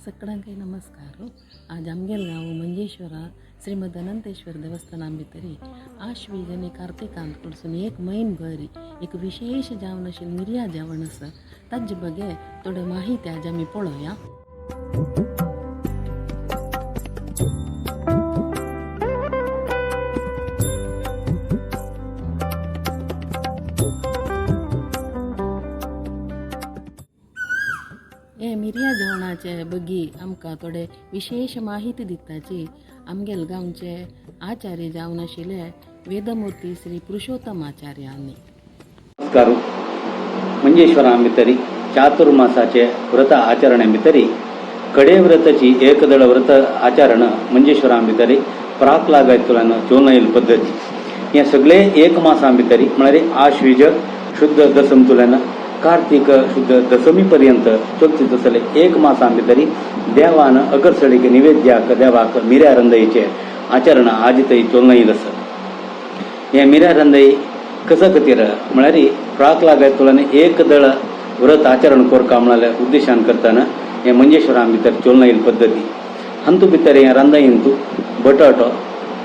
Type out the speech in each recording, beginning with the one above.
सगळ्यांकय नमस्कार. आज आमगेल गांव मंजेश्वरा श्रीमद अनंतेश्वर देवस्थाना भितरी आश्वीज आनी कार्तिकांत कडसून एक म्हयन भर एक विशेश जावन अशें मिरया जेवण आसा, ताजे बगे थोड्यो माहिती आज आमी पळोवया. हे मिरया जेवणाचे बगी आमकां थोडे विशेश माहिती दिताची आमगेल गांवचे आचार्य जावन आशिल्ले वेदमूर्ती श्री पुरुषोत्तम आचार्य हांणी. नमस्कार. मंजेश्वरा भितरी चातुर्मासाचे व्रत आचरणे भितरी कडे व्रताची एकदळ व्रत आचरण मंजेश्वरा भितरी प्राक लागायतल्यान चोनयल पद्दती हे सगळे एक मासा भितरी म्हळ्यार आश्वीज शुद्ध दसमतुल्यान कार्तिक शुद्ध दसमी पर्यंत चलती तसले एक मासा भितरी देवान अगरसळीक निवेद्याक देवाक मिऱ्या रंदईचे आचरण आज थंय चोलनयल आसा. हे मिऱ्या रंदई कसो खातीर म्हळ्यार प्राक लागायतल्यान एक दळ व्रत आचरण कोरका म्हळ्यार उद्देशान करतना हे मंजेश्वरा भितर चोलनयल पद्दती. हातूंत भितर हे रांदयंतू बटाटो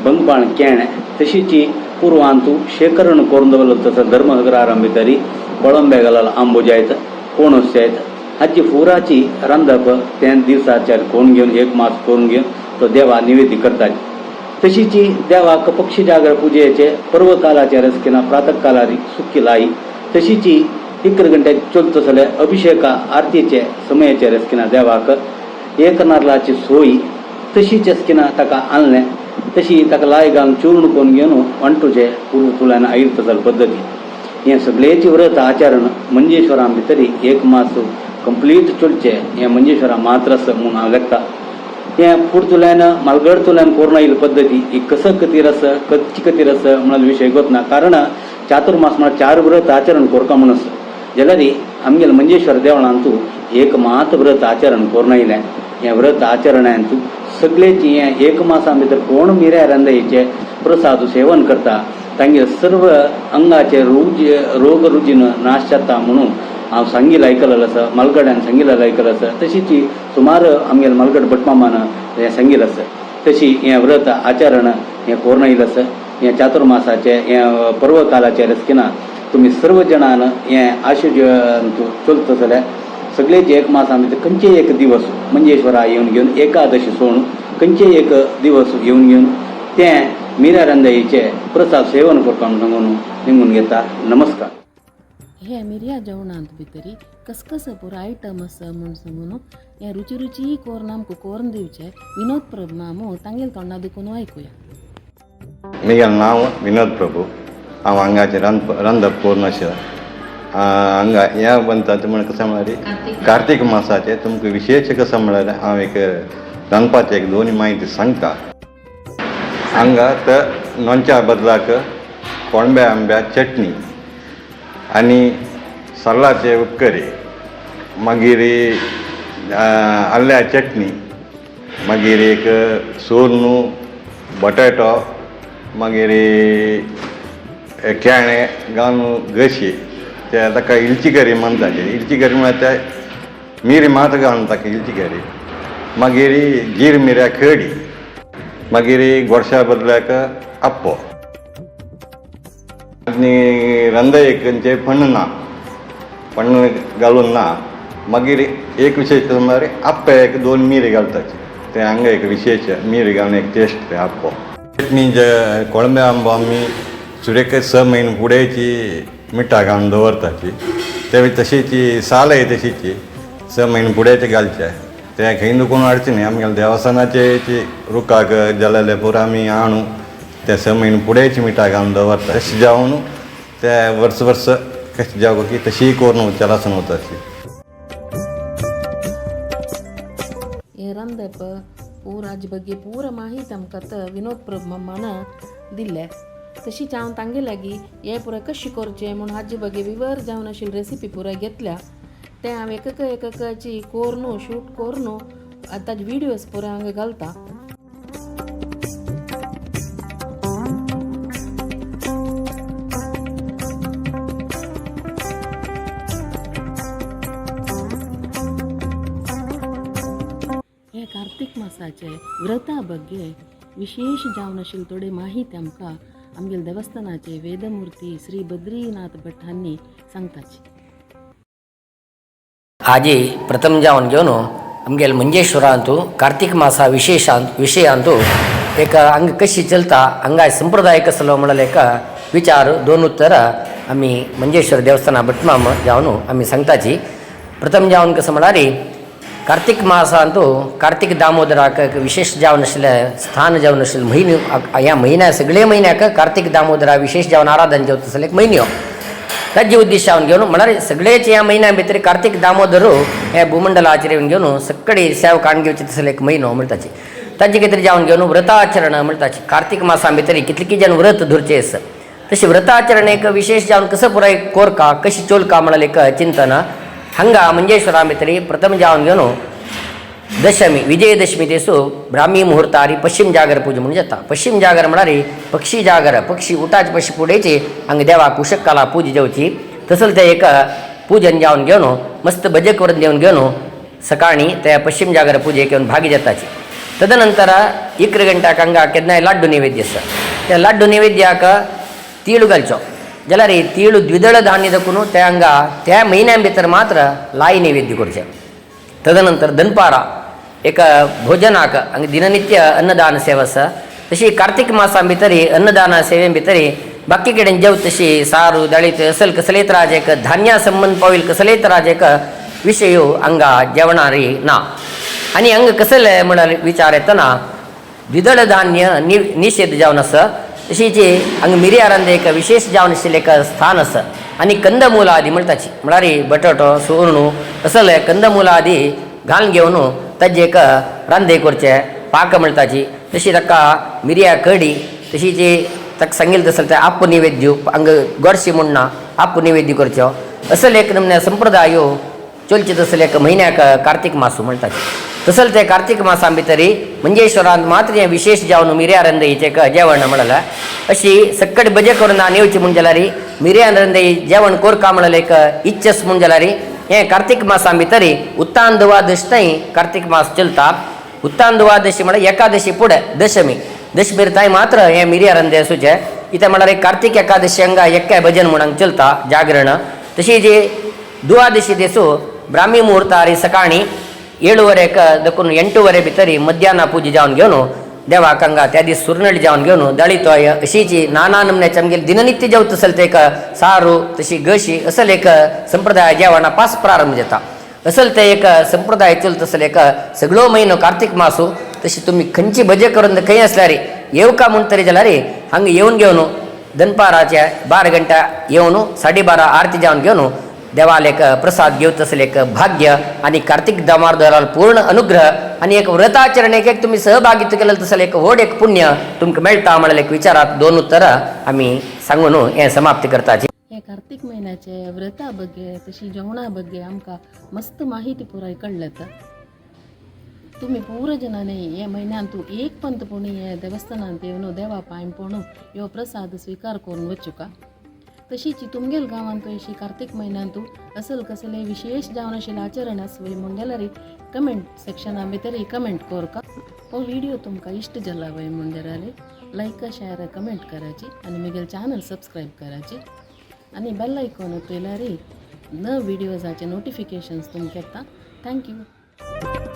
बंगबाण केळें तशीची पुर्वांतू शेकरण करून दवरलो तसो धर्महगरारां भितरी कोळंबे घालल आंबो जायत कोणस जायत हाची फुराची रांदप त्या दिवसाचेर कोण घेवन एक मास करून घेवन तो देवा निवेद्य करतात. तशीची देवाक पक्षी जागर पुजेचे पर्व कालाचेर आसतना प्रातः कालारी सुकी लाई तशीची 11 गंटे चलतो जाल्यार अभिषेका आरतीचे समयाचेर आसतना देवाक एक नारलाची सोय तशीच आसतना ताका आणलें तशी ताका लाय घालून चूर्ण करून घेवन वांटूचे पूर्व तुळ्यान आयुर्त जाल पद्दती. हे सगळेची व्रत आचरण मंजेश्वरा भितरी एक मास कंप्लीट चलचे हे मंजेश्वरा मात्र आसा म्हणून हांव लेखता. हे फुडतुल्यान मालगडतुल्यान कोरोना येयली पद्दती ही कसं खातीर आसा कच्ची खातीर आसा म्हणून विशय गोतना, कारण चातुर्मास म्हळ्यार चार व्रत आचरण कोरका म्हूण आसा जाल्यार आमगेले मंजेश्वर देवळांतू एक मात व्रत आचरण कोरना येयलें. हें व्रत आचरणांतू सगळेची हें एक मासा भितर कोण मिऱ्या रांदयेचे प्रसाद सेवन करता तांगे सर्व अंगाचे रोग रोग रुजीन नाश जाता म्हणून हांव सांगील आयकलेलें आसा, मालगड्यान सांगिल्लें आयकलें आसा. तशीच सुमार आमगेले मालगड भटमामान हें सांगिल्लें आसा. तशी हें व्रत आचरण हें कोर्ण येयलें आसा. हें चातुर्मासाचें हें पर्व कालाचेर आसतना तुमी सर्व जाणान हें आशुज चलता जाल्यार सगळेच एक मासा भितर खंयचेय एक दिवस मंजेश्वरा येवन घेवन एकादशी सोडून खंयचेय एक दिवस येवन घेवन तें मिऱ्या रंदईचे प्रसाद सेवन करता म्हूण सांगून निमून घेता. नमस्कार. हे मिरया जेवणांत भितरी कसकस पुरो आयटम आसा म्हूण सांगून हे रुची रुची कोरून आमकां कोरून दिवचे विनोद प्रभू मामू तांगेले तोंडा देखून आयकुया. म्हगेलें नांव विनोद प्रभू. हांव हांगाचें रांदप करून आशिल्लें. हांगा ह्या बनता तें म्हण कशें म्हळ्यार कार्तीक मासाचें तुमकां विशेश कशें म्हळ्यार हांव एक रांदपाचें एक दोन म्हायती सांगता. हांगा तर लोणच्या बदलाक कोणब्या आंब्या चटणी आनी साल्लाचे उपकरी, मागीर आल्या चटणी, मागीर एक सोर्नू बटाटो, मागीर केळें घालून गशी ते ताका इलची करी म्हणटाचे. इलची करी म्हळ्यार ते मिरी मात घालून ताका इलची करी. मागीर जीर मिऱ्या कडी, मागीर गोडशा बदल्याक आप्पो आनी रंदयेक खंयचें पण ना, पण घालून ना. मागीर एक विशेश म्हळ्यार आप्पे एक दोन मिरी घालताचे ते हांगा एक विशेश मिरी घालून एक टेस्ट ते आप्पो. चटणी जे कोळंब्या आंबो आमी सुरेक 6 म्हयने फुडेंची मिठा घालून दवरताची ते तशीची सालय तशीची 6 म्हयने फुडेंचे घालचे ते खंय दुखून हाडचे न्ही. आमगेले देवस्थानाचे रुखाक जालेले पुरो आमी आणू ते 6 म्हयने फुडेंची मिठा घालून दवरता. तशें जावन ते वर्स वर्स कशें जावं की तशी करून चलासन वता. हे रांदप पूरा हाजे बगे पूरा माहिती आमकां आतां विनोद प्रभू मामान दिल्ले. तशीच हांव तांगे लागीं हे पुराय कशें करचें म्हूण हाजे बगे विवर जावन आशिल्ली रेसिपी पुराय घेतल्या. तें हांव एक एकाची कोरून शूट करून ताजे विडियोज पुराय हांगा घालता. हे कार्तीक मासाचे व्रता ಬಗ್ಗೆ विशेष जावन आशिल्ली थोडी माहिती आमकां आमगेले देवस्थानाचे वेदमूर्ती श्री बद्रीनाथ भट हांणी सांगताची. आजी प्रथम जावन घेवन आमगेले मंजेश्वरांतू कार्तीक मासा विशेषांत विशयांतू एक हांगा कशी चलता, हांगा संप्रदाय कसलो म्हणल्यार एक विचार दोन उत्तर आमी मंजेश्वर देवस्थाना भटमाम जावन आमी सांगताची. प्रथम जावन कसं म्हळ्यार कार्तीक मासांतू कार्तीक दामोदराक एक विशेष जावन आशिल्लें स्थान जावन आशिल्लें म्हयनो. ह्या म्हयन्या सगळे म्हयन्याक कार्तीक दामोदरा विशेष जावन आराधन जेवता आसलें एक म्हयन्यो. ताजे उद्देश जावन घेवन म्हळ्यार सगळेच ह्या म्हयन्या भितर कार्तीक दामोदर हे भूमंडलाचेर येवन घेवन सगळे सेव काडून घेवचे तसले एक म्हयनो म्हणटाची. ताजे खातीर जावन घेवन व्रताचरण म्हणटाची. कार्तीक मासा भितर कितले जाण व्रत धरचे आसा, तशें व्रताचरण एक विशेष जावन कसं पुराय कोरका कशी चोलका म्हळ्यार एक चिंतन हांगा मंजेश्वरा भितर प्रथम जावन घेवन दशमी विजयदशमी दिसू ब्राह्मी मुहूर्तारी पश्चिम जागर पूजा म्हणून जाता. पश्चिम जागर म्हळ्यार पक्षी जागर, पक्षी उठाचे पक्षी पुडेचे हांगा देवाक उशक काला पूजा जावची. तसं ते एक पूजन जावन घेवन मस्त भजे करून देवन घेवन सकाळी त्या पश्चिम जागर पुजेक येवन भागी जाताची. तदनंतर 11 गंट्याक हांगा केन्नाय लाड्डू नैवेद्य आसा. त्या लाड्डू नैवेद्याक तिळू घालचो जाल्यार तिळू द्विदळ धान्य दखून ते हांगा त्या म्हयन्या भितर मात्र लाई नैवेद्य करचें. तदनंतर दनपारा एक भोजनाक हांगा दिननित्य अन्नदान सेवा आसा. तशी कार्तीक मासा भितर अन्नदान सेवे भितर बाकी कडेन जेवत तशी सारू दाळीत असल कसलेय तराचे एक धान्या संबंद पावील कसलेय तराचे एक विशय हांगा जेवणारी ना. आनी हांगा कसले म्हळ्यार विचार येतना द्विदळ धान्य निशेध जावन आसा. तशीच हांगा मिरयारांत एक विशेष जावन आशिल्लें एक स्थान आसा. आनी कंदमूल आदी म्हणटाची म्हळ्यार बटाटो सुवर्णू असले कंदमूल आदी घालून घेवन ताजे एक रांदे करचे पाक म्हणटाची. तशी ताका मिरया कडी तशी जी ताका सांगिल्लें तसलें तें आप्प नैवेद्य हांगा गोडशी म्हूण ना आप्प नैवेद्य करचो असले एक नमन्या संप्रदाय चलचे तसले एक म्हयन्याक कार्तीक मासू म्हणटाचे. तसले ते कार्तीक मासा भितर मंजेश्वरांत मात्र हें विशेष जावन मिरया रंदईचें एक जेवण म्हणलें. अशी सक्कड भजे करून येवची म्हूण जाल्यार मिरया रंदई जेवण कोरका म्हणलें एक इच्छस म्हूण जाल्यार हें कार्तीक मासा भितर उत्तान द्वादश थंय कार्तीक मास चलता. उत्तान द्वादशी म्हळ्यार एकादशी फुडें दशमी दशमीर थंय मात्र हें मिरया रंदे आसूचें. कितें म्हळ्यार कार्तीक एकादशी हांगा एक्काय भजन म्हूण चलता जागरण. तशी जी द्वादशी दिसू ब्राह्मी मुहूर्तार सकाळी 7:30 दखून 8:30 भितर मध्यान्ह पूजा जावन घेवन देवाक हांगा त्या दीस सुरनळी जावन घेवन दळितोय अशीची नाना नमन्याचे आमगेले दिननित्य जेवता तसले ते एक सारू तशी गशी असले एक संप्रदाय जेवणा पास प्रारंभ जाता. असल ते एक संप्रदाय चलता तसले एक सगळो म्हयनो कार्तीक मासू. तशी तुमी खंयची भजे करून खंय आसल्यार येवका म्हूण तरी जाल्यार हांगा येवन घेवन दनपाराचे 12 घंटा येवन 12:30 आरती जावन घेवन देवाल एक प्रसाद घेवत तसले एक भाग्य आनी कार्तीक दामोदराल पूर्ण अनुग्रह आनी एक व्रताचरणेक एक तुमी सहभागित्व केलें तसलें एक व्हड एक पुण्य तुमकां मेळटा म्हणलें एक विचारात दोन उत्तरां आमी सांगून हें समाप्ती करताची. हे कार्तीक म्हयन्याचे व्रता ಬಗ್ಗೆ तशी जेवणा ಬಗ್ಗೆ आमकां मस्त माहिती पुराय कळ्ळें. तुमी पुरो जणांनी हे म्हयन्यांतू एक पंत पुणी हे देवस्थानांत येवन देवा पांय पडून ह्यो प्रसाद स्विकार करून वचुका. तशीच तुमगेल गांवांत अशी कार्तीक म्हयन्यांतू असल कसले विशेष जावन आशिल्लें आचरण आसवय म्हूण जाल्यार कमेंट सेक्शना भितर कमेंट करका. हो व्हिडिओ तुमकां इश्ट जाला वय म्हूण जाल्यार लायक शेअर कमेंट करायची आनी म्हगेले चॅनल सबस्क्रायब करायची आनी बेल आयकॉन पळयल्यार नव व्हिडियोजाचे नोटिफिकेशन्स तुमकां येता. Thank you.